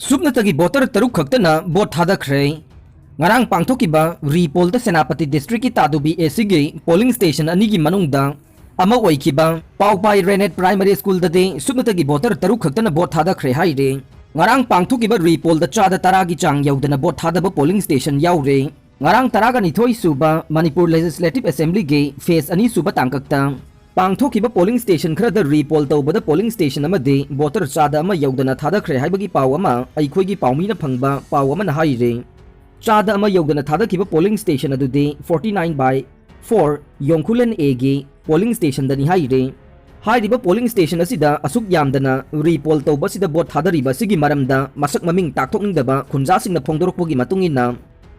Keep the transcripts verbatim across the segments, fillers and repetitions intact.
ꯁꯨꯞꯅꯇꯒꯤ ꯚꯣꯇꯔ ꯇꯔꯨꯛ ꯈꯛꯇꯅ ꯚꯣꯠ ꯊꯥꯗꯈ꯭ꯔꯦ꯫ ꯉꯔꯥꯡ ꯄꯥꯡꯊꯣꯛꯈꯤꯕ ꯔꯤꯄꯣꯜꯗ ꯁꯦꯅꯥꯄꯇꯤ ꯗꯤꯁꯇ꯭ꯔꯤꯛꯀꯤ ꯇꯥꯗꯨꯕꯤ ꯑꯦꯁꯤꯒꯤ ꯄꯣꯂꯤꯡ ꯁ꯭ꯇꯦꯁꯟ ꯑꯅꯤꯒꯤ ꯃꯅꯨꯡꯗ ꯑꯃ ꯑꯣꯏꯈꯤꯕ ꯄꯥꯎꯄꯥꯏ ꯔꯦꯅꯦꯠ ꯄ꯭ꯔꯥꯏꯃꯔꯤ ꯁ꯭ꯀꯨꯜꯗꯗꯤ ꯁꯨꯞꯅꯇꯒꯤ ꯚꯣꯇꯔ ꯇꯔꯨꯛ ꯈꯛꯇꯅ ꯚꯣꯠ ꯊꯥꯗꯈ꯭ꯔꯦ ꯍꯥꯏꯔꯦ꯫ ꯉꯔꯥꯡ ꯄꯥꯡꯊꯣꯛꯈꯤꯕ ꯔꯤꯄꯣꯜꯗ ꯆꯥꯗ ꯇꯔꯥꯒꯤ ꯆꯥꯡ ꯌꯧꯗꯅ ꯚꯣꯠ ꯊꯥꯗꯕ ꯄꯣꯂꯤꯡ ꯁ꯭ꯇꯦꯁꯟ ꯌꯥꯎꯔꯦ꯫ ꯉꯔꯥꯡ ꯇꯔꯥꯒ ꯅꯤꯊꯣꯏ ꯁꯨꯕ ꯃꯅꯤꯄꯨꯔ ꯂꯦꯖꯤꯁꯂꯦꯇꯤꯚ ꯑꯦꯁꯦꯝꯕ꯭ꯂꯤꯒꯤ ꯐꯦꯖ ꯑꯅꯤ ꯁꯨꯕ ꯇꯥꯡꯀꯛꯇ ꯄꯥꯡꯊꯣꯛꯈꯤꯕ ꯄꯣꯂꯤꯡ ꯁ꯭ꯇꯦꯁꯟ ꯈꯔꯗ ꯔꯤꯄꯣꯜ ꯇꯧꯕꯗ ꯄꯣꯂꯤꯡ ꯁ꯭ꯇꯦꯁꯟ ꯑꯃꯗꯤ ꯚꯣꯇꯔ ꯆꯥꯗ ꯑꯃ ꯌꯧꯗꯅ ꯊꯥꯗꯈ꯭ꯔꯦ ꯍꯥꯏꯕꯒꯤ ꯄꯥꯎ ꯑꯃ ꯑꯩꯈꯣꯏꯒꯤ ꯄꯥꯎꯃꯤꯅ ꯐꯪꯕ ꯄꯥꯎ ꯑꯃꯅ ꯍꯥꯏꯔꯤ꯫ ꯆꯥꯗ ꯑꯃ ꯌꯧꯗꯅ ꯊꯥꯗꯈꯤꯕ ꯄꯣꯂꯤꯡ ꯁ꯭ꯇꯦꯁꯟ ꯑꯗꯨꯗꯤ forty nine by four ꯌꯣꯡꯈꯨꯂꯦꯟ ꯑꯦꯒꯤ ꯄꯣꯂꯤꯡ ꯁ꯭ꯇꯦꯁꯟꯗꯅꯤ ꯍꯥꯏꯔꯤ꯫ ꯍꯥꯏꯔꯤꯕ ꯄꯣꯂꯤꯡ ꯁ꯭ꯇꯦꯁꯟ ꯑꯁꯤꯗ ꯑꯁꯨꯛ ꯌꯥꯝꯗꯅ ꯔꯤꯄꯣꯜ ꯇꯧꯕ ꯑꯁꯤꯗ ꯚꯣꯠ ꯊꯥꯗꯔꯤꯕ ꯑꯁꯤꯒꯤ ꯃꯔꯝꯗ ꯃꯁꯛ ꯃꯃꯤꯡ ꯇꯥꯛꯊꯣꯛꯅꯤꯡꯗꯕ ꯈꯨꯟꯖꯥꯁꯤꯡꯅ ꯐꯣꯡꯗꯣꯔꯛꯄꯒꯤ ꯃꯇꯨꯡ ꯏꯟꯅ,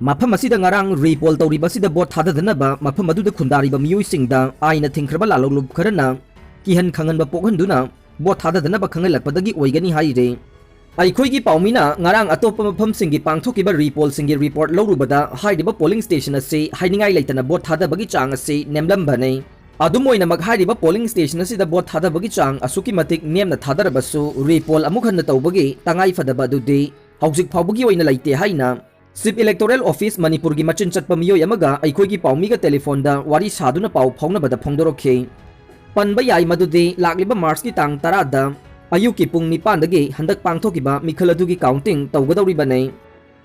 ꯃꯐꯝ ꯑꯁꯤꯗ ꯉꯔꯥꯡ ꯔꯤꯄꯣꯜ ꯇꯧꯔꯤꯕ ꯑꯁꯤꯗ ꯚꯣꯠ ꯊꯥꯗꯗꯅꯕ ꯃꯐꯝ ꯑꯗꯨꯗ ꯈꯨꯟꯗꯥꯔꯤꯕ ꯃꯤꯑꯣꯏꯁꯤꯡꯗ ꯑꯥꯏꯟꯅ ꯊꯤꯡꯈ꯭ꯔꯕ ꯂꯥꯂꯣꯡꯂꯨꯞ ꯈꯔꯅ ꯀꯤꯍꯟ ꯈꯪꯍꯟꯕ ꯄꯣꯛꯍꯟꯗꯨꯅ ꯚꯣꯠ ꯊꯥꯗꯗꯅꯕ ꯈꯪꯍꯜꯂꯛꯄꯗꯒꯤ ꯑꯣꯏꯒꯅꯤ ꯍꯥꯏꯔꯤ꯫ ꯑꯩꯈꯣꯏꯒꯤ ꯄꯥꯎꯃꯤꯅ ꯉꯔꯥꯡ ꯑꯇꯣꯞꯄ ꯃꯐꯝꯁꯤꯡꯒꯤ ꯄꯥꯡꯊꯣꯛꯈꯤꯕ ꯔꯤꯄꯣꯜꯁꯤꯡꯒꯤ ꯔꯤꯄꯣꯔꯠ ꯂꯧꯔꯨꯕꯗ ꯍꯥꯏꯔꯤꯕ ꯄꯣꯂꯤꯡ ꯁ꯭ꯇꯦꯁꯟ ꯑꯁꯤ ꯍꯥꯏꯅꯤꯡꯉꯥꯏ ꯂꯩꯇꯅ ꯚꯣꯠ ꯊꯥꯗꯕꯒꯤ ꯆꯥꯡ ꯑꯁꯤ ꯅꯦꯝꯂꯝꯕꯅꯤ꯫ ꯑꯗꯨꯝ ꯑꯣꯏꯅꯃꯛ ꯍꯥꯏꯔꯤꯕ ꯄꯣꯂꯤꯡ ꯁ꯭ꯇꯦꯁꯟ ꯑꯁꯤꯗ ꯚꯣꯠ ꯊꯥꯗꯕꯒꯤ ꯆꯥꯡ ꯑꯁꯨꯛꯀꯤ ꯃꯇꯤꯛ ꯅꯦꯝꯅ ꯊꯥꯗꯔꯕꯁꯨ ꯔꯤꯄꯣꯜ ꯑꯃꯨꯛ ꯍꯟꯅ ꯇꯧꯕꯒꯤ ꯇꯉꯥꯏ ꯐꯗꯕ ꯑꯗꯨꯗꯤ ꯍꯧꯖꯤꯛ ꯐꯥꯎꯕꯒꯤ ꯑꯣꯏꯅ ꯂꯩꯇꯦ ꯍꯥꯏꯅ ꯆꯤꯐ ꯏꯂꯦꯛꯇꯣꯔꯦꯜ ꯑꯣꯐꯤꯁ ꯃꯅꯤꯄꯨꯔꯒꯤ ꯃꯆꯤꯟ ꯆꯠꯄ ꯃꯤꯑꯣꯏ ꯑꯃꯒ ꯑꯩꯈꯣꯏꯒꯤ ꯄꯥꯎꯃꯤꯒ ꯇꯦꯂꯤꯐꯣꯟꯗ ꯋꯥꯔꯤ ꯁꯥꯗꯨꯅ ꯄꯥꯎ ꯐꯥꯎꯅꯕꯗ ꯐꯣꯡꯗꯣꯔꯛꯈꯤ꯫ ꯄꯟꯕ ꯌꯥꯏ ꯃꯗꯨꯗꯤ ꯂꯥꯛꯂꯤꯕ ꯃꯥꯔꯆꯀꯤ ꯇꯥꯡ ꯇꯔꯥꯗ ꯑꯌꯨꯛꯀꯤ ꯄꯨꯡ ꯅꯤꯄꯥꯟꯗꯒꯤ ꯍꯟꯗꯛ ꯄꯥꯡꯊꯣꯛꯈꯤꯕ ꯃꯤꯈꯜ ꯑꯗꯨꯒꯤ ꯀꯥꯎꯟꯇꯤꯡ ꯇꯧꯒꯗꯧꯔꯤꯕꯅꯤ꯫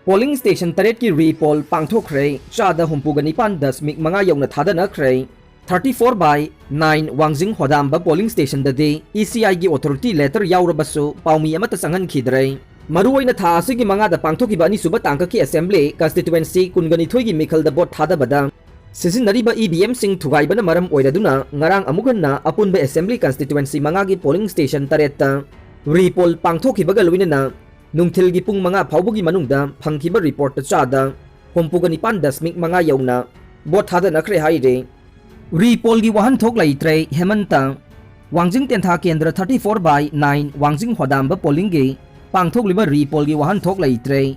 ꯄꯣꯂꯤꯡ ꯁ꯭ꯇꯦꯁꯟ ꯇꯔꯦꯠꯀꯤ ꯔꯤꯄꯣꯜ ꯄꯥꯡꯊꯣꯛꯈ꯭ꯔꯦ꯫ ꯆꯥꯗ ꯍꯨꯝꯐꯨꯒ ꯅꯤꯄꯥꯟ ꯗꯁꯃꯤꯛ ꯃꯉꯥ ꯌꯧꯅ ꯊꯥꯗꯅꯈ꯭ꯔꯦ꯫ Thirty four by nine ꯋꯥꯡꯖꯤꯡ ꯍꯣꯗꯥꯝꯕ ꯄꯣꯂꯤꯡ ꯁ꯭ꯇꯦꯁꯟꯗꯗꯤ ꯏ ꯁꯤ ꯑꯥꯏꯒꯤ ꯑꯣꯊꯣꯔꯤꯇꯤ ꯂꯦꯇꯔ ꯌꯥꯎꯔꯕꯁꯨ ꯄꯥꯎꯃꯤ ꯑꯃꯠꯇ ꯆꯪꯍꯟꯈꯤꯗ꯭ꯔꯦ꯫ ꯃꯔꯨꯑꯣꯏꯅ ꯊꯥ ꯑꯁꯤꯒꯤ ꯃꯉꯥꯗ ꯄꯥꯡꯊꯣꯛꯈꯤꯕ ꯑꯅꯤꯁꯨꯕ ꯇꯥꯡꯀꯛꯀꯤ ꯑꯦꯁꯦꯝꯕ꯭ꯂꯤ ꯀꯟꯁꯇꯤꯇ꯭ꯋꯦꯟꯁꯤ ꯀꯨꯟꯒ ꯅꯤꯊꯣꯏꯒꯤ ꯃꯤꯈꯜꯗ ꯚꯣꯠ ꯊꯥꯗꯕꯗ ꯁꯤꯖꯤꯟꯅꯔꯤꯕ ꯏ ꯚꯤ ꯑꯦꯝꯁꯤꯡ ꯊꯨꯒꯥꯏꯕꯅ ꯃꯔꯝ ꯑꯣꯏꯔꯗꯨꯅ ꯉꯔꯥꯡ ꯑꯃꯨꯛ ꯍꯟꯅ ꯑꯄꯨꯟꯕ ꯑꯦꯁꯦꯝꯕ꯭ꯂꯤ ꯀꯟꯁꯇꯤꯇ꯭ꯋꯦꯟꯁꯤ ꯃꯉꯥꯒꯤ ꯄꯣꯂꯤꯡ ꯁ꯭ꯇꯦꯁꯟ ꯇꯔꯦꯠꯇ ꯔꯤꯄꯣꯜ ꯄꯥꯡꯊꯣꯛꯈꯤꯕꯒ ꯂꯣꯏꯅꯅ ꯅꯨꯡꯊꯤꯜꯒꯤ ꯄꯨꯡ ꯃꯉꯥ ꯐꯥꯎꯕꯒꯤ ꯃꯅꯨꯡꯗ ꯐꯪꯈꯤꯕ ꯔꯤꯄꯣꯔꯠꯇ ꯆꯥꯗ ꯍꯨꯝꯐꯨꯒ ꯅꯤꯄꯥꯟ ꯗꯁꯃꯤꯛ ꯃꯉꯥ ꯌꯧꯅ ꯚꯣꯠ ꯊꯥꯗꯅꯈ꯭ꯔꯦ ꯍꯥꯏꯔꯤ꯫ ꯔꯤꯄꯣꯜꯒꯤ ꯋꯥꯍꯟꯊꯣꯛ ꯂꯩꯇ꯭ꯔꯦ, ꯍꯦꯃꯟꯇ꯫ ꯋꯥꯡꯖꯤꯡ ꯇꯦꯟꯊꯥ ꯀꯦꯟꯗ꯭ꯔ thirty four by nine ꯋꯥꯡꯖꯤꯡ ꯍꯣꯗꯥꯝꯕ ꯄꯣꯂꯤꯡꯒꯤ ꯄꯥꯡꯊꯣꯛꯂꯤꯕ ꯔꯤꯄꯣꯜꯒꯤ ꯋꯥꯍꯟꯊꯣꯛ ꯂꯩꯇ꯭ꯔꯦ꯫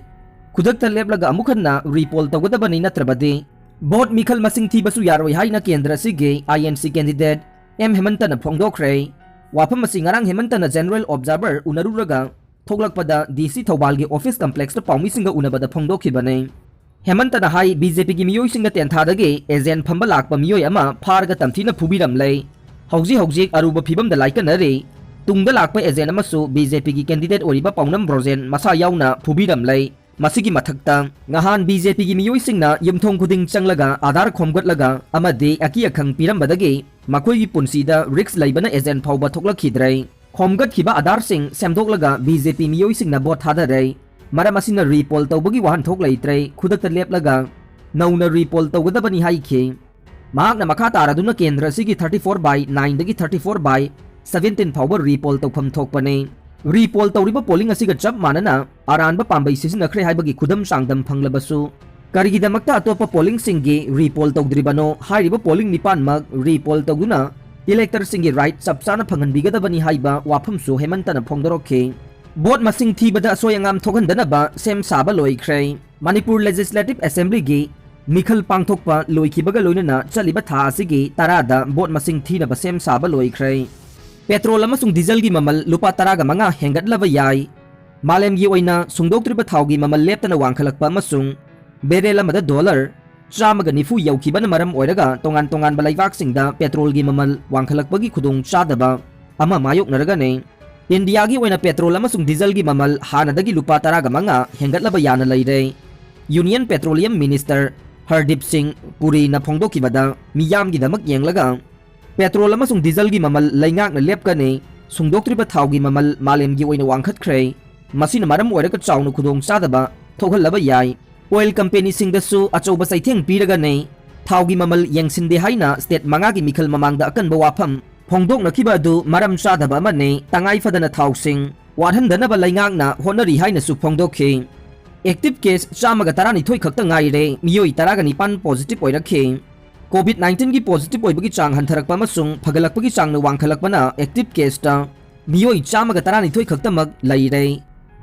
ꯈꯨꯗꯛꯇ ꯂꯦꯞꯂꯒ ꯑꯃꯨꯛ ꯍꯟꯅ ꯔꯤꯄꯣꯜ ꯇꯧꯒꯗꯕꯅꯤ, ꯅꯠꯇ꯭ꯔꯕꯗꯤ ꯚꯣꯠ ꯃꯤꯈꯜ ꯃꯁꯤꯡ ꯊꯤꯕꯁꯨ ꯌꯥꯔꯣꯏ ꯍꯥꯏꯅ ꯀꯦꯟꯗ꯭ꯔ ꯑꯁꯤꯒꯤ ꯑꯥꯏ ꯑꯦꯟ ꯁꯤ ꯀꯦꯟꯗꯤꯗꯦꯠ ꯑꯦꯝ ꯍꯦꯃꯟꯇꯅ ꯐꯣꯡꯗꯣꯛꯈ꯭ꯔꯦ꯫ ꯋꯥꯐꯝ ꯑꯁꯤ ꯉꯔꯥꯡ ꯍꯦꯃꯟꯇꯅ ꯖꯦꯅꯔꯦꯜ ꯑꯣꯕꯖꯥꯔꯚꯔ ꯎꯅꯔꯨꯔꯒ ꯊꯣꯛꯂꯛꯄꯗ ꯗꯤ ꯁꯤ ꯊꯧꯕꯥꯜꯒꯤ ꯑꯣꯐꯤꯁ ꯀꯝꯄ꯭ꯂꯦꯛꯁꯇ ꯄꯥꯎꯃꯤꯁꯤꯡꯒ ꯎꯅꯕꯗ ꯐꯣꯡꯗꯣꯛꯈꯤꯕꯅꯤ꯫ ꯍꯦꯃꯟꯇꯅ ꯍꯥꯏ, ꯕꯤ ꯖꯦ ꯄꯤꯒꯤ ꯃꯤꯑꯣꯏꯁꯤꯡꯅ ꯇꯦꯟꯊꯥꯗꯒꯤ ꯑꯦꯖꯦꯟ ꯐꯝꯕ ꯂꯥꯛꯄ ꯃꯤꯑꯣꯏ ꯑꯃ ꯐꯥꯔꯒ ꯇꯝꯊꯤꯅ ꯐꯨꯕꯤꯔꯝꯂꯦ꯫ ꯍꯧꯖꯤꯛ ꯍꯧꯖꯤꯛ ꯑꯔꯨꯕ ꯐꯤꯕꯝꯗ ꯂꯥꯏꯀꯠꯅꯔꯤ꯫ ꯇꯨꯡꯗ ꯂꯥꯛꯄ ꯑꯦꯖꯦꯟ ꯑꯃꯁꯨ ꯕꯤ ꯖꯦ ꯄꯤꯒꯤ ꯀꯦꯟꯗꯤꯗꯦꯠ ꯑꯣꯏꯔꯤꯕ ꯄꯥꯎꯅꯝ ꯕ꯭ꯔꯣꯖꯦꯟ ꯃꯁꯥ ꯌꯥꯎꯅ ꯐꯨꯕꯤꯔꯝꯂꯦ꯫ ꯃꯁꯤꯒꯤ ꯃꯊꯛꯇ, ꯉꯍꯥꯟ ꯕꯤ ꯖꯦ ꯄꯤꯒꯤ ꯃꯤꯑꯣꯏꯁꯤꯡꯅ ꯌꯨꯝꯊꯣꯡ ꯈꯨꯗꯤꯡ ꯆꯪꯂꯒ ꯑꯥꯙꯥꯔ ꯈꯣꯝꯒꯠꯂꯒ ꯑꯃꯗꯤ ꯑꯀꯤ ꯑꯈꯪ ꯄꯤꯔꯝꯕꯗꯒꯤ ꯃꯈꯣꯏꯒꯤ ꯄꯨꯟꯁꯤꯗ ꯔꯤꯁꯛ ꯂꯩꯕꯅ ꯑꯦꯖꯦꯟ ꯐꯥꯎꯕ ꯊꯣꯛꯂꯛꯈꯤꯗ꯭ꯔꯦ꯫ ꯈꯣꯝꯒꯠꯈꯤꯕ ꯑꯥꯙꯥꯔꯁꯤꯡ ꯁꯦꯝꯗꯣꯛꯂꯒ ꯕꯤ ꯖꯦ ꯄꯤ ꯃꯤꯑꯣꯏꯁꯤꯡꯅ ꯚꯣꯠ ꯊꯥꯗꯔꯦ꯫ ꯃꯔꯝ ꯑꯁꯤꯅ ꯔꯤꯄꯣꯜ ꯇꯧꯕꯒꯤ ꯋꯥꯍꯟꯊꯣꯛ ꯂꯩꯇ꯭ꯔꯦ, ꯈꯨꯗꯛꯇ ꯂꯦꯞꯂꯒ ꯅꯧꯅ ꯔꯤꯄꯣꯜ ꯇꯧꯒꯗꯕꯅꯤ ꯍꯥꯏꯈꯤ꯫ ꯃꯍꯥꯛꯅ ꯃꯈꯥ ꯇꯥꯔꯗꯨꯅ ꯀꯦꯟꯗ꯭ꯔ ꯑꯁꯤꯒꯤ thirty four by nine ꯗꯒꯤ thirty four by seventeen ꯐꯥꯎꯕ ꯔꯤꯄꯣꯜ ꯇꯧꯐꯝ ꯊꯣꯛꯄꯅꯤ꯫ ꯔꯤꯄꯣꯜ ꯇꯧꯔꯤꯕ ꯄꯣꯂꯤꯡ ꯑꯁꯤꯒ ꯆꯞ ꯃꯥꯟꯅꯅ ꯑꯔꯥꯟꯕ ꯄꯥꯝꯕꯩ ꯁꯤꯖꯤꯟꯅꯈ꯭ꯔꯦ ꯍꯥꯏꯕꯒꯤ ꯈꯨꯗꯝ ꯆꯥꯡꯗꯝ ꯐꯪꯂꯕꯁꯨ, ꯀꯔꯤꯒꯤꯗꯃꯛꯇ ꯑꯇꯣꯞꯄ ꯄꯣꯂꯤꯡꯁꯤꯡꯒꯤ ꯔꯤꯄꯣꯜ ꯇꯧꯗ꯭ꯔꯤꯕꯅꯣ? ꯍꯥꯏꯔꯤꯕ ꯄꯣꯂꯤꯡ ꯅꯤꯄꯥꯟꯃꯛ ꯔꯤꯄꯣꯜ ꯇꯧꯗꯨꯅ ꯏꯂꯦꯛꯇꯔꯁꯤꯡꯒꯤ ꯔꯥꯏꯠ ꯆꯞ ꯆꯥꯅ ꯐꯪꯍꯟꯕꯤꯒꯗꯕꯅꯤ ꯍꯥꯏꯕ ꯋꯥꯐꯝꯁꯨ ꯍꯦꯃꯟꯇꯅ ꯐꯣꯡꯗꯣꯔꯛꯈꯤ꯫ ꯚꯣꯠ ꯃꯁꯤꯡ ꯊꯤꯕꯗ ꯑꯁꯣꯏ ꯑꯉꯥꯝ ꯊꯣꯛꯍꯟꯗꯅꯕ ꯁꯦꯝ ꯁꯥꯕ ꯂꯣꯏꯈ꯭ꯔꯦ꯫ ꯃꯅꯤꯄꯨꯔ ꯂꯦꯖꯤꯁꯂꯦꯇꯤꯚ ꯑꯦꯁꯦꯝꯕ꯭ꯂꯤꯒꯤ ꯃꯤꯈꯜ ꯄꯥꯡꯊꯣꯛꯄ ꯂꯣꯏꯈꯤꯕꯒ ꯂꯣꯏꯅꯅ ꯆꯠꯂꯤꯕ ꯊꯥ ꯑꯁꯤꯒꯤ ꯇꯔꯥꯗ ꯚꯣꯠ ꯃꯁꯤꯡ ꯊꯤꯅꯕ ꯁꯦꯝ ꯁꯥꯕ ꯂꯣꯏꯈ꯭ꯔꯦ꯫ ꯄꯦꯇ꯭ꯔꯣꯜ ꯑꯃꯁꯨꯡ ꯗꯤꯖꯜꯒꯤ ꯃꯃꯜ ꯂꯨꯄꯥ ꯇꯔꯥꯒ ꯃꯉꯥ ꯍꯦꯟꯒꯠꯂꯕ ꯌꯥꯏ꯫ ꯃꯥꯂꯦꯝꯒꯤ ꯑꯣꯏꯅ ꯁꯨꯡꯗꯣꯛꯇ꯭ꯔꯤꯕ ꯊꯥꯎꯒꯤ ꯃꯃꯜ ꯂꯦꯞꯇꯅ ꯋꯥꯡꯈꯠꯂꯛꯄ ꯑꯃꯁꯨꯡ ꯕꯦꯔꯦꯜ ꯑꯃꯗ ꯗꯣꯂꯔ ꯆꯥꯝꯃꯒ ꯅꯤꯐꯨ ꯌꯧꯈꯤꯕꯅ ꯃꯔꯝ ꯑꯣꯏꯔꯒ ꯇꯣꯉꯥꯟ ꯇꯣꯉꯥꯟꯕ ꯂꯩꯕꯥꯛꯁꯤꯡꯗ ꯄꯦꯇ꯭ꯔꯣꯜꯒꯤ ꯃꯃꯜ ꯋꯥꯡꯈꯠꯂꯛꯄꯒꯤ ꯈꯨꯗꯣꯡꯆꯥꯗꯕ ꯑꯃ ꯃꯥꯌꯣꯛꯅꯔꯒꯅꯤ꯫ ꯏꯟꯗꯤꯌꯥꯒꯤ ꯑꯣꯏꯅ ꯄꯦꯇ꯭ꯔꯣꯜ ꯑꯃꯁꯨꯡ ꯗꯤꯖꯜꯒꯤ ꯃꯃꯜ ꯍꯥꯟꯅꯗꯒꯤ ꯂꯨꯄꯥ ꯇꯔꯥꯒ ꯃꯉꯥ ꯍꯦꯟꯒꯠꯂꯕ ꯌꯥꯅ ꯂꯩꯔꯦ꯫ ꯌꯨꯅꯤꯌꯟ ꯄꯦꯇ꯭ꯔꯣꯂꯤꯌꯝ ꯃꯤꯅꯤꯁꯇꯔ ꯍꯔꯗꯤꯞ ꯁꯤꯡ ꯄꯨꯔꯤꯅ ꯐꯣꯡꯗꯣꯛꯈꯤꯕꯗ ꯃꯤꯌꯥꯝꯒꯤꯗꯃꯛ ꯌꯦꯡꯂꯒ ꯄꯦꯇ꯭ꯔꯣꯜ ꯑꯃꯁꯨꯡ ꯗꯤꯖꯜꯒꯤ ꯃꯃꯜ ꯂꯩꯉꯥꯛꯅ ꯂꯦꯞꯀꯅꯤ꯫ ꯁꯨꯡꯗꯣꯛꯇ꯭ꯔꯤꯕ ꯊꯥꯎꯒꯤ ꯃꯃꯜ ꯃꯥꯂꯦꯝꯒꯤ ꯑꯣꯏꯅ ꯋꯥꯡꯈꯠꯈ꯭ꯔꯦ꯫ ꯃꯁꯤꯅ ꯃꯔꯝ ꯑꯣꯏꯔꯒ ꯆꯥꯎꯅ ꯈꯨꯗꯣꯡꯆꯥꯗꯕ ꯊꯣꯛꯍꯜꯂꯕ ꯌꯥꯏ꯫ ꯑꯣꯏꯜ ꯀꯝꯄꯦꯅꯤꯁꯤꯡꯗꯁꯨ ꯑꯆꯧꯕ ꯆꯩꯊꯦꯡ ꯄꯤꯔꯒꯅꯤ꯫ ꯊꯥꯎꯒꯤ ꯃꯃꯜ ꯌꯦꯡꯁꯤꯟꯗꯦ ꯍꯥꯏꯅ ꯁ꯭ꯇꯦꯠ ꯃꯉꯥꯒꯤ ꯃꯤꯈꯜ ꯃꯃꯥꯡꯗ ꯑꯀꯟꯕ ꯋꯥꯐꯝ ꯐꯣꯡꯗꯣꯛꯅꯈꯤꯕ ꯑꯗꯨ ꯃꯔꯝ ꯆꯥꯗꯕ ꯑꯃꯅꯤ꯫ ꯇꯉꯥꯏ ꯐꯗꯅ ꯊꯥꯎꯁꯤꯡ ꯋꯥꯠꯍꯟꯗꯅꯕ ꯂꯩꯉꯥꯛꯅ ꯍꯣꯠꯅꯔꯤ ꯍꯥꯏꯅꯁꯨ ꯐꯣꯡꯗꯣꯛꯈꯤ꯫ ꯑꯦꯛꯇꯤꯚ ꯀꯦꯁ ꯆꯥꯝꯃꯒ ꯇꯔꯥꯅꯤꯊꯣꯏ ꯈꯛꯇ ꯉꯥꯏꯔꯦ, ꯃꯤꯑꯣꯏ ꯇꯔꯥꯒ ꯅꯤꯄꯥꯟ ꯄꯣꯖꯤꯇꯤꯚ ꯑꯣꯏꯔꯛꯈꯤ꯫ ꯀꯣꯚꯤꯗ ꯅꯥꯏꯟꯇꯤꯟꯒꯤ ꯄꯣꯖꯤꯇꯤꯚ ꯑꯣꯏꯕꯒꯤ ꯆꯥꯡ ꯍꯟꯊꯔꯛꯄ ꯑꯃꯁꯨꯡ ꯐꯒꯠꯂꯛꯄꯒꯤ ꯆꯥꯡꯅ ꯋꯥꯡꯈꯠꯂꯛꯄꯅ ꯑꯦꯛꯇꯤꯚ ꯀꯦꯁꯇ ꯃꯤꯑꯣꯏ ꯆꯥꯝꯃꯒ ꯇꯔꯥꯅꯤꯊꯣꯏ ꯈꯛꯇꯃꯛ ꯂꯩꯔꯦ꯫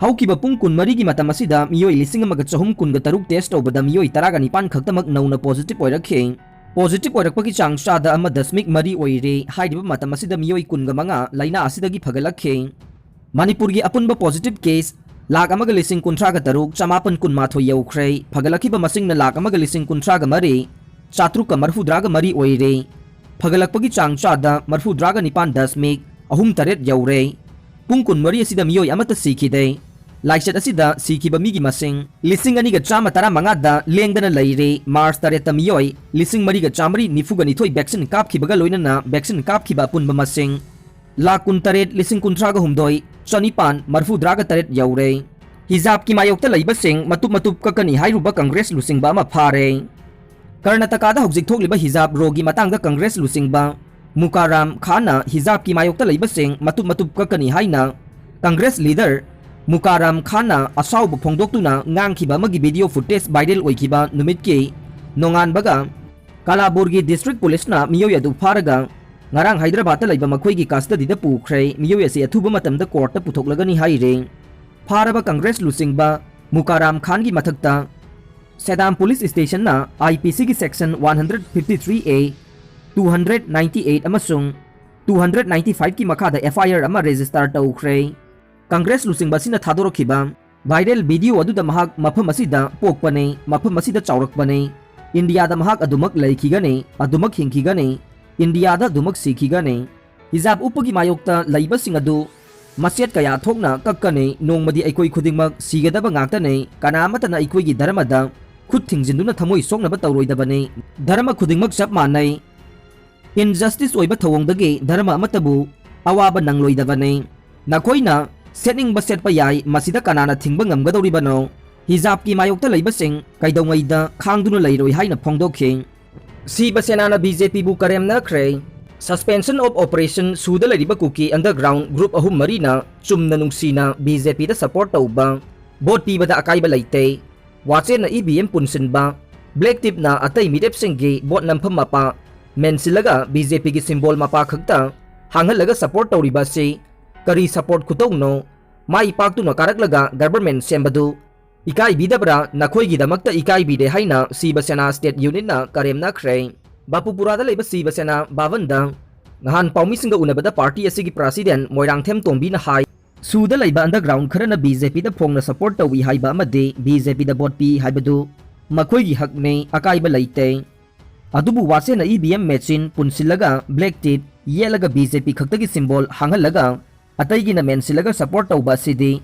ꯍꯧꯈꯤꯕ ꯄꯨꯡ ꯀꯨꯟꯃꯔꯤꯒꯤ ꯃꯇꯝ ꯑꯁꯤꯗ ꯃꯤꯑꯣꯏ ꯂꯤꯁꯤꯡ ꯑꯃꯒ ꯆꯍꯨꯝ ꯀꯨꯟꯒ ꯇꯔꯨꯛ ꯇꯦꯁ ꯇꯧꯕꯗ ꯃꯤꯑꯣꯏ ꯇꯔꯥꯒ ꯅꯤꯄꯥꯟ ꯈꯛꯇꯃꯛ ꯅꯧꯅ ꯄꯣꯖꯤꯇꯤꯚ ꯑꯣꯏꯔꯛꯈꯤ꯫ ꯄꯣꯖꯤꯇꯤꯚ ꯑꯣꯏꯔꯛꯄꯒꯤ ꯆꯥꯡ ꯆꯥꯗ ꯑꯃ ꯗꯁꯃꯤꯛ ꯃꯔꯤ ꯑꯣꯏꯔꯦ꯫ ꯍꯥꯏꯔꯤꯕ ꯃꯇꯝ ꯑꯁꯤꯗ ꯃꯤꯑꯣꯏ ꯀꯨꯟꯒ ꯃꯉꯥ ꯂꯥꯏꯅꯥ ꯑꯁꯤꯗꯒꯤ ꯐꯒꯠꯂꯛꯈꯤ꯫ ꯃꯅꯤꯄꯨꯔꯒꯤ ꯑꯄꯨꯟꯕ positive case ꯂꯥꯈ ꯑꯃꯒ ꯂꯤꯁꯤꯡ ꯀꯨꯟꯊ꯭ꯔꯥꯒ ꯇꯔꯨꯛ ꯆꯃꯥꯄꯟ ꯀꯨꯟꯃꯥꯊꯣꯏ ꯌꯧꯈ꯭ꯔꯦ꯫ ꯐꯒꯠꯂꯛꯈꯤꯕ ꯃꯁꯤꯡꯅ ꯂꯥꯈ ꯑꯃꯒ ꯂꯤꯁꯤꯡ ꯀꯨꯟꯊ꯭ꯔꯥꯒ ꯃꯔꯤ ꯆꯥꯇ꯭ꯔꯨꯛꯀ ꯃꯔꯤꯐꯨꯇꯔꯥꯒ ꯃꯔꯤ ꯑꯣꯏꯔꯦ꯫ ꯐꯒꯠꯂꯛꯄꯒꯤ ꯆꯥꯡ ꯆꯥꯗ ꯃꯔꯤꯐꯨꯇꯔꯥꯒ ꯅꯤꯄꯥꯟ ꯗꯁꯃꯤꯛ ꯑꯍꯨꯝ ꯇꯔꯦꯠ ꯌꯧꯔꯦ꯫ ꯄꯨꯡ ꯀꯨꯟꯃꯔꯤ ꯑꯁꯤꯗ ꯃꯤꯑꯣꯏ ꯑꯃꯠꯇ ꯁꯤꯈꯤꯗꯦ꯫ ꯂꯥꯏꯆꯠ ꯑꯁꯤꯗ ꯁꯤꯈꯤꯕ ꯃꯤꯒꯤ ꯃꯁꯤꯡ ꯂꯤꯁꯤꯡ ꯑꯅꯤꯒ ꯆꯥꯝꯃ ꯇꯔꯥꯃꯉꯥꯗ ꯂꯦꯡꯗꯅ ꯂꯩꯔꯦ꯫ ꯃꯥꯔꯆ ꯇꯔꯦꯠꯇ ꯃꯤꯑꯣꯏ ꯂꯤꯁꯤꯡ ꯃꯔꯤꯒ ꯆꯥꯃꯔꯤ ꯅꯤꯐꯨꯒ ꯅꯤꯊꯣꯏ vaccine ꯀꯥꯞꯈꯤꯕꯒ ꯂꯣꯏꯅꯅ vaccine ꯀꯥꯞꯈꯤꯕ ꯑꯄꯨꯟꯕ ꯃꯁꯤꯡ ꯂꯥꯈ ꯀꯨꯟꯇꯔꯦꯠ ꯂꯤꯁꯤꯡ ꯀꯨꯟꯊ꯭ꯔꯥꯒ ꯍꯨꯝꯗꯣꯏ ꯆꯅꯤꯄꯥꯟ ꯃꯔꯤꯐꯨꯇꯔꯥꯒ ꯇꯔꯦꯠ ꯌꯧꯔꯦ꯫ ꯍꯤꯖꯥꯕꯀꯤ ꯃꯥꯌꯣꯛꯇ ꯂꯩꯕꯁꯤꯡ ꯃꯇꯨꯞ ꯃꯇꯨꯞ ꯀꯛꯀꯅꯤ ꯍꯥꯏꯔꯨꯕ ꯀꯪꯒ꯭ꯔꯦꯁ ꯂꯨꯆꯤꯡꯕ ꯑꯃ ꯐꯥꯔꯦ꯫ ꯀꯔꯅꯥꯇꯀꯥꯗ ꯍꯧꯖꯤꯛ ꯊꯣꯛꯂꯤꯕ ꯍꯤꯖꯥꯕ ꯔꯣꯒꯤ ꯃꯇꯥꯡꯗ ꯀꯪꯒ꯭ꯔꯦꯁ ꯂꯨꯆꯤꯡꯕ ꯃꯨꯀꯥꯔꯥꯝ ꯈꯥꯟꯅ ꯍꯤꯖꯥꯕꯀꯤ ꯃꯥꯌꯣꯛꯇ ꯂꯩꯕꯁꯤꯡ ꯃꯇꯨꯞ ꯃꯇꯨꯞ ꯀꯛꯀꯅꯤ ꯍꯥꯏꯅ ꯀꯪꯒ꯭ꯔꯦꯁ leader ꯃꯨꯀꯥꯔꯥꯝ ꯈꯥꯟꯅ ꯑꯁꯥꯎꯕ ꯐꯣꯡꯗꯣꯛꯇꯨꯅ ꯉꯥꯡꯈꯤꯕ ꯑꯃꯒꯤ video footage viral ꯑꯣꯏꯈꯤꯕ ꯅꯨꯃꯤꯠꯀꯤ ꯅꯣꯡꯉꯥꯟꯕꯒ ꯀꯥꯂꯥꯕꯨꯔꯒꯤ district policeꯅ ꯃꯤꯑꯣꯏ ꯑꯗꯨ ꯐꯥꯔꯒ ꯉꯔꯥꯡ ꯍꯥꯏꯗ꯭ꯔꯕꯥꯗꯇ ꯂꯩꯕ ꯃꯈꯣꯏꯒꯤ custodyꯗ ꯄꯨꯈ꯭ꯔꯦ꯫ ꯃꯤꯑꯣꯏ ꯑꯁꯤ ꯑꯊꯨꯕ ꯃꯇꯝꯗ courtꯇ ꯄꯨꯊꯣꯛꯂꯒꯅꯤ ꯍꯥꯏꯔꯦ꯫ ꯐꯥꯔꯕ ꯀꯪꯒ꯭ꯔꯦꯁ ꯂꯨꯆꯤꯡꯕ ꯃꯨꯀꯥꯔꯥꯝ ꯈꯥꯟꯒꯤ ꯃꯊꯛꯇ ꯁꯦꯗꯥꯝ police stationꯅ IPCꯒꯤ section one hundred fifty three A, two hundred ninety eight ꯑꯃꯁꯨꯡ two hundred ninety fiveꯀꯤ ꯃꯈꯥꯗ FIR ꯑꯃ register ꯇꯧꯈ꯭ꯔꯦ꯫ ꯀꯪꯒ꯭ꯔꯦꯁ ꯂꯨꯆꯤꯡꯕ ꯑꯁꯤꯅ ꯊꯥꯗꯣꯔꯛꯈꯤꯕ viral video ꯑꯗꯨꯗ ꯃꯍꯥꯛ ꯃꯐꯝ ꯑꯁꯤꯗ ꯄꯣꯛꯄꯅꯤ, ꯃꯐꯝ ꯑꯁꯤꯗ ꯆꯥꯎꯔꯛꯄꯅꯤ, ꯏꯟꯗꯤꯌꯥꯗ ꯃꯍꯥꯛ ꯑꯗꯨꯃꯛ ꯂꯩꯈꯤꯒꯅꯤ, ꯑꯗꯨꯃꯛ ꯍꯤꯡꯈꯤꯒꯅꯤ, ꯏꯟꯗꯤꯌꯥꯗ ꯑꯗꯨꯃꯛ ꯁꯤꯈꯤꯒꯅꯤ꯫ ꯍꯤꯖꯥꯕ ꯎꯞꯄꯒꯤ ꯃꯥꯌꯣꯛꯇ ꯂꯩꯕꯁꯤꯡ ꯑꯗꯨ ꯃꯆꯦꯠ ꯀꯌꯥ ꯊꯣꯛꯅ ꯀꯛꯀꯅꯤ꯫ ꯅꯣꯡꯃꯗꯤ ꯑꯩꯈꯣꯏ ꯈꯨꯗꯤꯡꯃꯛ ꯁꯤꯒꯗꯕ ꯉꯥꯛꯇꯅꯤ꯫ ꯀꯅꯥ ꯑꯃꯠꯇꯅ ꯑꯩꯈꯣꯏꯒꯤ ꯙꯔꯃꯗ ꯈꯨꯠ ꯊꯤꯡꯖꯤꯟꯗꯨꯅ ꯊꯃꯣꯏ ꯁꯣꯛꯅꯕ ꯇꯧꯔꯣꯏꯗꯕꯅꯤ꯫ ꯙꯔꯃ ꯈꯨꯗꯤꯡꯃꯛ ꯆꯞ ꯃꯥꯟꯅꯩ꯫ Injustice ꯑꯣꯏꯕ ꯊꯧꯑꯣꯡꯗꯒꯤ ꯙꯔꯃ ꯑꯃꯠꯇꯕꯨ ꯑꯋꯥꯕ ꯅꯪꯂꯣꯏꯗꯕꯅꯤ꯫ ꯅꯈꯣꯏꯅ ꯁꯦꯠꯅꯤꯡꯕ ꯁꯦꯠꯄ ꯌꯥꯏ, ꯃꯁꯤꯗ ꯀꯅꯥꯅ ꯊꯤꯡꯕ ꯉꯝꯒꯗꯧꯔꯤꯕꯅꯣ? ꯍꯤꯖꯥꯕꯀꯤ ꯃꯥꯌꯣꯛꯇ ꯂꯩꯕꯁꯤꯡ ꯀꯩꯗꯧꯉꯩꯗ ꯈꯥꯡꯗꯨꯅ ꯂꯩꯔꯣꯏ ꯍꯥꯏꯅ ꯐꯣꯡꯗꯣꯛꯈꯤ꯫ ꯁꯤꯕ ꯁꯦꯅꯥꯅ BJPꯕꯨ ꯀꯔꯦꯝꯅꯈ꯭ꯔꯦ꯫ Suspension of Operation ꯁꯨꯗ ꯂꯩꯔꯤꯕ ꯀꯨꯀꯤ underground group ꯑꯍꯨꯝ ꯃꯔꯤꯅ ꯆꯨꯝꯅ ꯅꯨꯡꯁꯤꯅ BJPꯗ support ꯇꯧꯕ, vote ꯄꯤꯕꯗ ꯑꯀꯥꯏꯕ ꯂꯩꯇꯦ꯫ ꯋꯥꯆꯦꯟꯅ EVM ꯄꯨꯟꯁꯤꯟꯕ, black tipꯅ ꯑꯇꯩ ꯃꯤꯔꯦꯞꯁꯤꯡꯒꯤ vote ꯅꯝꯐꯝ ꯃꯄꯥ ꯃꯦꯟꯁꯤꯜꯂꯒ BJPꯒꯤ symbol ꯃꯄꯥ ꯈꯛꯇ ꯍꯥꯡꯍꯜꯂꯒ support ꯇꯧꯔꯤꯕ ꯑꯁꯤ ꯀꯔꯤ support ꯈꯨꯇꯧꯅꯣ? ꯃꯥꯏ ꯄꯥꯛꯇꯨꯅ ꯀꯥꯔꯛꯂꯒ government ꯁꯦꯝꯕꯗꯨ ꯏꯀꯥꯏꯕꯤꯗꯕ꯭ꯔꯥ? ꯅꯈꯣꯏꯒꯤꯗꯃꯛꯇ ꯏꯀꯥꯏꯕꯤꯔꯦ ꯍꯥꯏꯅ ꯁꯤꯕ ꯁꯦꯅꯥ state unitꯅ ꯀꯔꯦꯝꯅꯈ꯭ꯔꯦ꯫ ꯕꯥꯄꯨꯄꯨꯔꯥꯗ ꯂꯩꯕ ꯁꯤꯕ ꯁꯦꯅꯥ ꯚꯕꯟꯗ ꯅꯍꯥꯟ ꯄꯥꯎꯃꯤꯁꯤꯡꯒ ꯎꯅꯕꯗ party ꯑꯁꯤꯒꯤ president ꯃꯣꯏꯔꯥꯡꯊꯦꯝ ꯇꯣꯝꯕꯤꯅ ꯍꯥꯏ, ꯁꯨꯗ ꯂꯩꯕ underground ꯈꯔꯅ ꯕꯤ ꯖꯦ ꯄꯤꯗ ꯐꯣꯡꯅ support ꯇꯧꯏ ꯍꯥꯏꯕ ꯑꯃꯗꯤ ꯕꯤ ꯖꯦ ꯄꯤꯗ vote ꯄꯤ ꯍꯥꯏꯕꯗꯨ ꯃꯈꯣꯏꯒꯤ ꯍꯛꯅꯤ, ꯑꯀꯥꯏꯕ ꯂꯩꯇꯦ꯫ ꯑꯗꯨꯕꯨ ꯋꯥꯆꯦꯅ E V M machine ꯄꯨꯟꯁꯤꯜꯂꯒ black tape ꯌꯦꯠꯂꯒ ꯕꯤ ꯖꯦ ꯄꯤ ꯈꯛꯇꯒꯤ symbol ꯍꯥꯡꯍꯜꯂꯒ ꯑꯇꯩꯒꯤꯅ ꯃꯦꯟꯁꯤꯜꯂꯒ support ꯇꯧꯕ ꯑꯁꯤꯗꯤ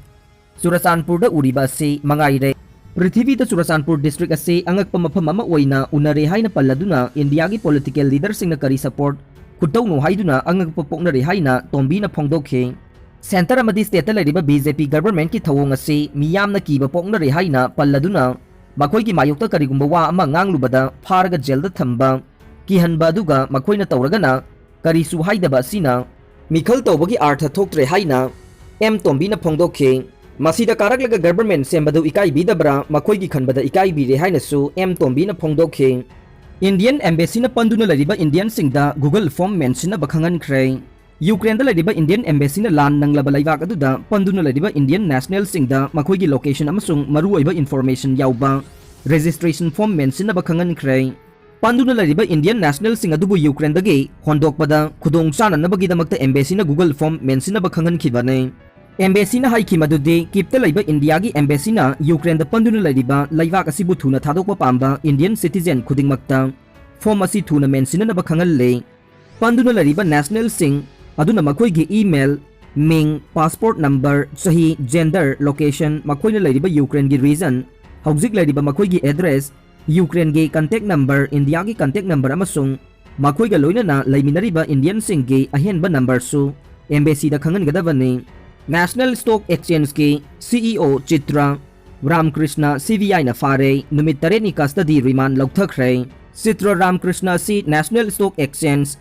ꯆꯨꯔꯆꯥꯟꯄꯨꯔꯗ ꯎꯔꯤꯕ ꯑꯁꯤ ꯃꯉꯥꯏꯔꯦ꯫ ꯄ꯭ꯔꯤꯊꯤꯕꯤꯗ ꯆꯨꯔꯆꯥꯟꯄꯨꯔ district ꯑꯁꯤ ꯑꯉꯛꯄ ꯃꯐꯝ ꯑꯃ ꯑꯣꯏꯅ ꯎꯅꯔꯦ ꯍꯥꯏꯅ ꯄꯜꯂꯗꯨꯅ ꯏꯟꯗꯤꯌꯥꯒꯤ political leaderꯁꯤꯡꯅ ꯀꯔꯤ support ꯈꯨꯇꯧꯅꯣ ꯍꯥꯏꯗꯨꯅ ꯑꯉꯛꯄ ꯄꯣꯛꯅꯔꯦ ꯍꯥꯏꯅ ꯇꯣꯝꯕꯤꯅ ꯐꯣꯡꯗꯣꯛꯈꯤ꯫ Centre ꯑꯃꯗꯤ stateꯇ ꯂꯩꯔꯤꯕ B J P governmentꯀꯤ ꯊꯧꯑꯣꯡ ꯑꯁꯤ ꯃꯤꯌꯥꯝꯅ ꯀꯤꯕ ꯄꯣꯛꯅꯔꯦ ꯍꯥꯏꯅ ꯄꯜꯂꯗꯨꯅ ꯃꯈꯣꯏꯒꯤ ꯃꯥꯌꯣꯛꯇ ꯀꯔꯤꯒꯨꯝꯕ ꯋꯥ ꯑꯃ ꯉꯥꯡꯂꯨꯕꯗ ꯐꯥꯔꯒ jailꯗ ꯊꯝꯕ, ꯀꯤꯍꯟꯕ ꯑꯗꯨꯒ ꯃꯈꯣꯏꯅ ꯇꯧꯔꯒꯅ ꯀꯔꯤꯁꯨ ꯍꯥꯏꯗꯕ ꯑꯁꯤꯅ ꯃꯤꯈꯜ ꯇꯧꯕꯒꯤ ꯑꯥꯔꯊ ꯊꯣꯛꯇ꯭ꯔꯦ ꯍꯥꯏꯅ ꯑꯦꯝ ꯇꯣꯝꯕꯤꯅ ꯐꯣꯡꯗꯣꯛꯈꯤ꯫ ꯃꯁꯤꯗ ꯀꯥꯔꯛꯂꯒ government ꯁꯦꯝꯕꯗꯨ ꯏꯀꯥꯏꯕꯤꯗꯕ꯭ꯔꯥ? ꯃꯈꯣꯏꯒꯤ ꯈꯟꯕꯗ ꯏꯀꯥꯏꯕꯤꯔꯦ ꯍꯥꯏꯅꯁꯨ ꯑꯦꯝ ꯇꯣꯝꯕꯤꯅ ꯐꯣꯡꯗꯣꯛꯈꯤ꯫ Indian Embassyꯅ ꯄꯟꯗꯨꯅ ꯂꯩꯔꯤꯕ Indianꯁꯤꯡꯗ Google form ꯃꯦꯟꯁꯤꯟꯅꯕ ꯈꯪꯍꯟꯈ꯭ꯔꯦ꯫ ꯌꯨꯀ꯭ꯔꯦꯟꯗ ꯂꯩꯔꯤꯕ Indian Embassyꯅ ꯂꯥꯟ ꯅꯪꯂꯕ ꯂꯩꯕꯥꯛ ꯑꯗꯨꯗ ꯄꯟꯗꯨꯅ ꯂꯩꯔꯤꯕ Indian nationalꯁꯤꯡꯗ ꯃꯈꯣꯏꯒꯤ location ꯑꯃꯁꯨꯡ ꯃꯔꯨꯑꯣꯏꯕ information ꯌꯥꯎꯕ registration form ꯃꯦꯟꯁꯤꯟꯅꯕ ꯈꯪꯍꯟꯈ꯭ꯔꯦ꯫ ꯄꯟꯗꯨꯅ ꯂꯩꯔꯤꯕ Indian nationalꯁꯤꯡ ꯑꯗꯨꯕꯨ ꯌꯨꯀ꯭ꯔꯦꯟꯗꯒꯤ ꯍꯣꯟꯗꯣꯛꯄꯗ ꯈꯨꯗꯣꯡ ꯆꯥꯅꯅꯕꯒꯤꯗꯃꯛꯇ Embassyꯅ Google form ꯃꯦꯟꯁꯤꯟꯅꯕ ꯈꯪꯍꯟꯈꯤꯕꯅꯤ꯫ Embassyꯅ ꯍꯥꯏꯈꯤ ꯃꯗꯨꯗꯤ ꯀꯤꯞꯇ ꯂꯩꯕ ꯏꯟꯗꯤꯌꯥꯒꯤ Embassyꯅ ꯌꯨꯀ꯭ꯔꯦꯟꯗ ꯄꯟꯗꯨꯅ ꯂꯩꯔꯤꯕ ꯂꯩꯕꯥꯛ ꯑꯁꯤꯕꯨ ꯊꯨꯅ ꯊꯥꯗꯣꯛꯄ ꯄꯥꯝꯕ Indian citizen ꯈꯨꯗꯤꯡꯃꯛꯇ form ꯑꯁꯤ ꯊꯨꯅ ꯃꯦꯟꯁꯤꯟꯅꯅꯕ ꯈꯪꯍꯜꯂꯤ꯫ ꯄꯟꯗꯨꯅ ꯂꯩꯔꯤꯕ nationalꯁꯤꯡ ꯑꯗꯨꯅ ꯃꯈꯣꯏꯒꯤ email, ꯃꯤꯡ, passport number, ꯆꯍꯤ, gender, location, ꯃꯈꯣꯏꯅ ꯂꯩꯔꯤꯕ ꯌꯨꯀ꯭ꯔꯦꯟꯒꯤ region, ꯍꯧꯖꯤꯛ ꯂꯩꯔꯤꯕ ꯃꯈꯣꯏꯒꯤ address, ꯌꯨꯀ꯭ꯔꯦꯟꯒꯤ contact number, ꯏꯟꯗꯤꯌꯥꯒꯤ contact number ꯑꯃꯁꯨꯡ ꯃꯈꯣꯏꯒ ꯂꯣꯏꯅꯅ ꯂꯩꯃꯤꯟꯅꯔꯤꯕ Indianꯁꯤꯡꯒꯤ ꯑꯍꯦꯟꯕ numberꯁꯨ Embassyꯗ ꯈꯪꯍꯟꯒꯗꯕꯅꯤ꯫ National Stock Exchangeꯀꯤ C E O ꯆꯤꯇ꯭ꯔ ꯔꯥꯝꯀ꯭ꯔꯤꯁꯅ C B Iꯅ ꯐꯥꯔꯦ, ꯅꯨꯃꯤꯠ ꯇꯔꯦꯠꯅꯤ custody remand ꯂꯧꯊꯈ꯭ꯔꯦ꯫ ꯆꯤꯇ꯭ꯔ ꯔꯥꯝꯀ꯭ꯔꯤꯁꯅ ꯑꯁꯤ National Stock Exchange,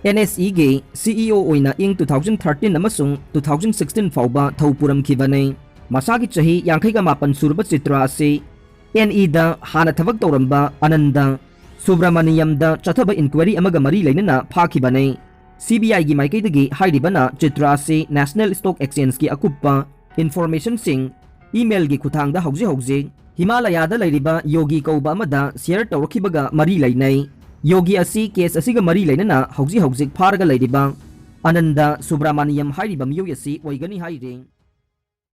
N S Eꯒꯤ C E O ꯑꯣꯏꯅ ꯏꯪ two thousand thirteen ꯑꯃꯁꯨꯡ two thousand sixteen ꯐꯥꯎꯕ ꯊꯧ ꯄꯨꯔꯝꯈꯤꯕꯅꯤ꯫ ꯃꯁꯥꯒꯤ ꯆꯍꯤ ꯌꯥꯡꯈꯩꯒ ꯃꯥꯄꯟ ꯁꯨꯔꯕ ꯆꯤꯇ꯭ꯔ ꯑꯁꯤ N Eꯗ ꯍꯥꯟꯅ ꯊꯕꯛ ꯇꯧꯔꯝꯕ ꯑꯅꯟꯗ ꯁꯨꯕ꯭ꯔꯃꯅꯤꯌꯝꯗ ꯆꯠꯊꯕ inquiry ꯑꯃꯒ ꯃꯔꯤ ꯂꯩꯅꯅ ꯐꯥꯈꯤꯕꯅꯤ꯫ C B Iꯒꯤ ꯃꯥꯏꯀꯩꯗꯒꯤ ꯍꯥꯏꯔꯤꯕꯅ ꯆꯤꯇ꯭ꯔ ꯑꯁꯤ National Stock Exchangeꯀꯤ ꯑꯀꯨꯞꯄ informationꯁꯤꯡ emailꯒꯤ ꯈꯨꯠꯊꯥꯡꯗ ꯍꯧꯖꯤꯛ ꯍꯧꯖꯤꯛ ꯍꯤꯃꯥꯂꯌꯥꯗ ꯂꯩꯔꯤꯕ ꯌꯣꯒꯤ ꯀꯧꯕ ꯑꯃꯗ share ꯇꯧꯔꯛꯈꯤꯕꯒ ꯃꯔꯤ ꯂꯩꯅꯩ꯫ ꯌꯣꯒꯤ ꯑꯁꯤ case ꯑꯁꯤꯒ ꯃꯔꯤ ꯂꯩꯅꯅ ꯍꯧꯖꯤꯛ ꯍꯧꯖꯤꯛ ꯐꯥꯔꯒ ꯂꯩꯔꯤꯕ ꯑꯅꯟꯗ ꯁꯨꯕ꯭ꯔꯥꯃꯅꯤꯌꯝ ꯍꯥꯏꯔꯤꯕ ꯃꯤꯑꯣꯏ ꯑꯁꯤ ꯑꯣꯏꯒꯅꯤ ꯍꯥꯏꯔꯤ꯫